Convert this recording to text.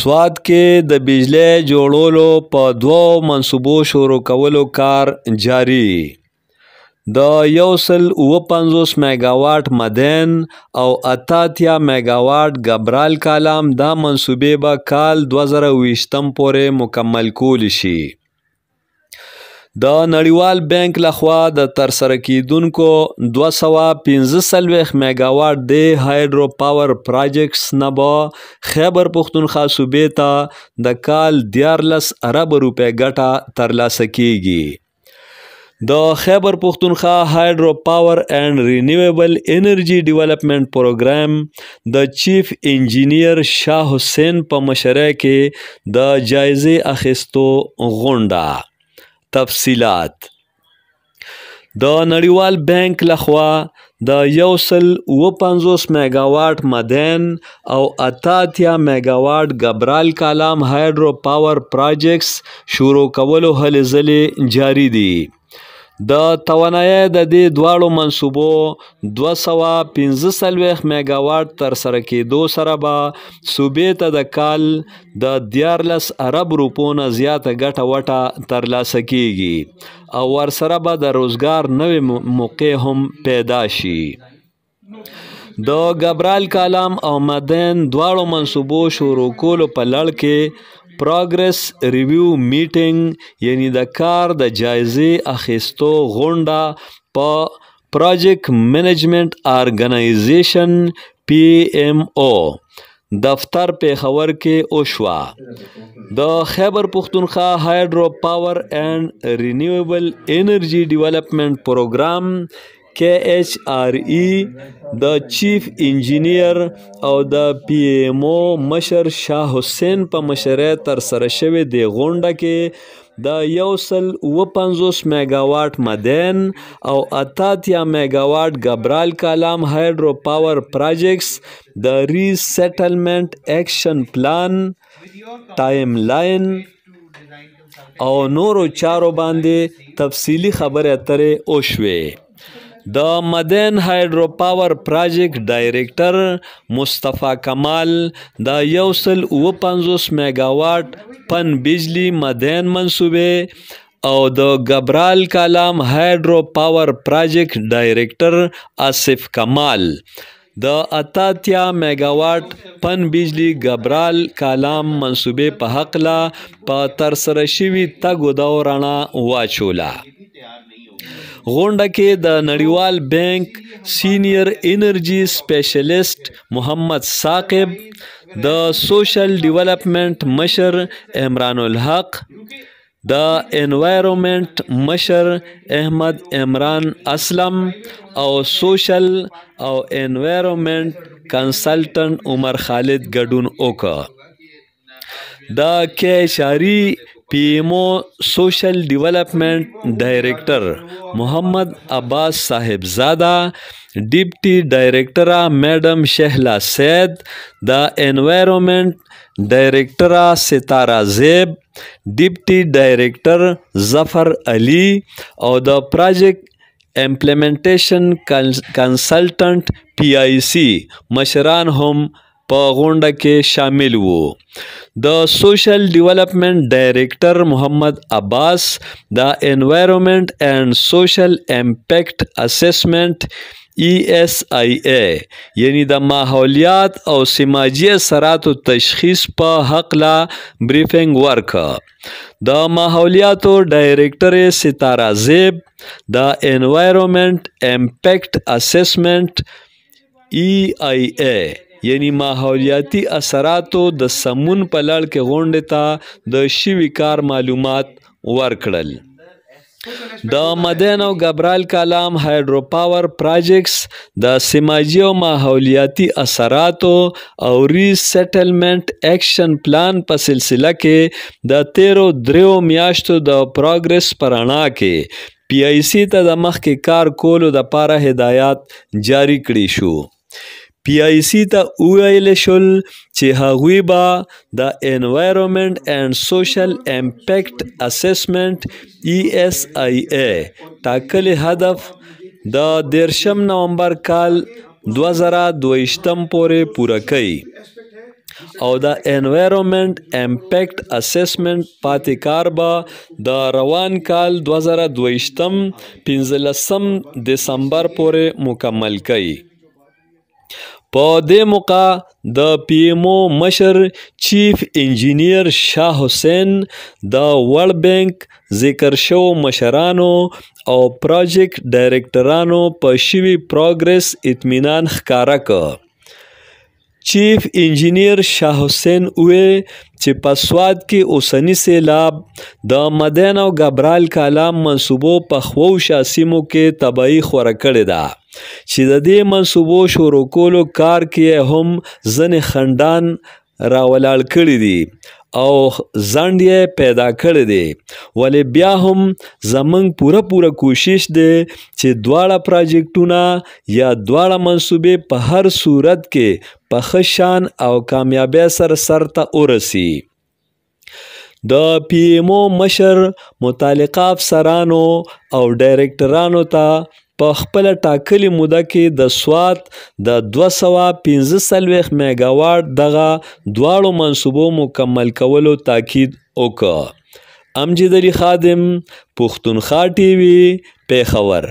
سوات کې د بجلۍ جوړولو په دوو منصوبو شروع کولو کار جاري. د 157 میگاواټ مدین او 88 میگاواټ ګبرال کالام دا منصوبې به کال 2020 پورې مکمل کول شي. د نړیوال بانک لخوا د ترسره کیدونکو 245 میگاواټ د هایدرو پاور پروجیکټس نه به خیبر پښتونخوا صوبې ته د کال 13 ارب روپۍ ګټه ترلاسه کیږي. د خیبر پښتونخوا هایدرو پاور اینډ رینیویبل انرژي ډیولپمنټ پروګرام د چیف انجینیر شاه حسین په مشرۍ کې د جایزې اخیستو غونډه. تفصیلات: د نړیوال بانک لخوا د 157 میگاواټ مدین او 88 میگاواټ ګبرال کالام هایدرو پاور پروجیکټس شروع کولو هلې ځلې جاري دي. د توانایۍ د دې دواړو منصوبو 245 میگاواټ ترسره کېدو سره به صوبې ته د کال د 13 ارب روپو نه زیاته ګټه وټه ترلاسه کیږي او ورسره به د روزګار نوې موقع هم پیدا شي. د ګبرال کالام او مدین دواړو منصوبو شروع کولو په لړ کې پروګرس ریویو میټینګ یعنی د کار د جایزې اخیستو غونډه په پروجیکټ منیجمنټ ارګنایزیشن پی ایم او دفتر پېښور کې وشوه. د خیبر پښتونخوا هایدرو پاور اینډ رینیویبل انرژي ډیولپمنټ پروګرام کې ایچ آر ای د چیف انجینیر او د پی ایم او مشر شاه حسین په مشرۍ ترسره شوې دې غونډه کې د 157 میگاواټ مدین او 88 میگاواټ ګبرال کالام هایدرو پاور پروجیکټس د ری سیټلمنټ اکشن پلان، ټایم لاین او نورو چارو باندې تفصیلي خبرې اترې وشوې. د مدین هایدرو پاور پروجیکټ ډایریکټر مصطفی کمال د 157 میگاواټ پن بجلی مدین منصوبې او د ګبرال کالام هایدرو پاور پروجیکټ ډایریکټر آصف کمال د 88 میگاواټ پن بجلی ګبرال کالام منصوبې په هکله په ترسره شوي تګ و دو رڼا واچوله. غونډه کې د نړیوال بانک سینیر انرژي سپیشلیست محمد ثاقب، د سوشل ډیولپمنټ مشر عمران الحق، د انوایرمنټ مشر احمد عمران اسلم او سوشل او انوایرمنټ کنسلټنټ عمر خالد ګډون وکړ. د کې ایچ آر ای پی ایم او سوشل ډیولپمنټ ډایریکټر محمد عباس صاحبزاده، ډیپټي ډایریکټره میډم شهلا سید، د انوایرمنټ ډایریکټره ستاره زیب، ډیپټي ډایریکټر ظفر علي او د پروجیکټ امپلیمنټیشن کنسلټنټ پی آی سی مشران هم په غونډه کې شامل وو. د سوشل ډیولپمنټ ډایریکټر محمد عباس د انوایرمنټ اینډ سوشل امپیکټ اسسمنټ ای ایس آی ای یعنی د ماحولیات او سماجی اثراتو تشخیص په هکله بریفینګ ورکړ. د ماحولیاتو ډایریکټر ستاره زیب د انوایرمنټ امپیکټ اسسمنټ ای آی ای یعنی ماحولیاتي اثراتو د سمون په لړ کې غونډې ته د شوي کار معلومات ورکړل. د مدین او ګبرال کالام هایدرو پاور پروجیکټس د سماجي او ماحولیاتي اثراتو او ری سیټلمنټ اکشن پلان په سلسله کې د تیرو 3 میاشتو د پروګرس په رڼا کې پی آی سی ته د مخکې کار کولو دپاره هدایات جاري کړی شو. پی آی سی ته وویل شول چې هغوی به د انوایرمنټ اینډ سوشل امپیکټ اسسمنټ ای ایس آی ای ټاکلی هدف د 30 نومبر کال 2022 پورې پوره کوي. او د انوایرنمنټ امپیکټ اسسمنټ پاتې کار به د روان کال 2022 15 دسمبر پورې مکمل کړي. په دې موقع د پی ایم او مشر چیف انجینیر شاه حسین د ورلډ بانک ذکر شوو مشرانو او پروجیکټ ډایریکټرانو په شوي پروګرس اطمینان ښکاره کړ. چیف انجینیر شاه حسین وویل چې په سوات کې اوسني سیلاب د مدین او ګبرال کالام منصوبو په خوشا سیمو کې تباهي خوره کړې ده، چې د دې منصوبو شروع کولو کار کې هم ځینې خنډان راولاړ کړي دي او ځنډ یې پیدا کړی دی، ولې بیا هم زمونږ پوره پوره کوشش دی چې دواړه پروجیکټونه یا دواړه منصوبې په هر صورت کې په ښه شان او کامیابۍ سره سرته ورسي. د پی ایم او مشر متعلقه افسرانو او ډایریکټرانو ته په خپله ټاکلې موده کې د سوات د 245 میګاواټ دغه دواړو منصوبو مکمل کولو تاکید وکړ. امجد علي خادم، پښتونخوا ټي وي، پېښور.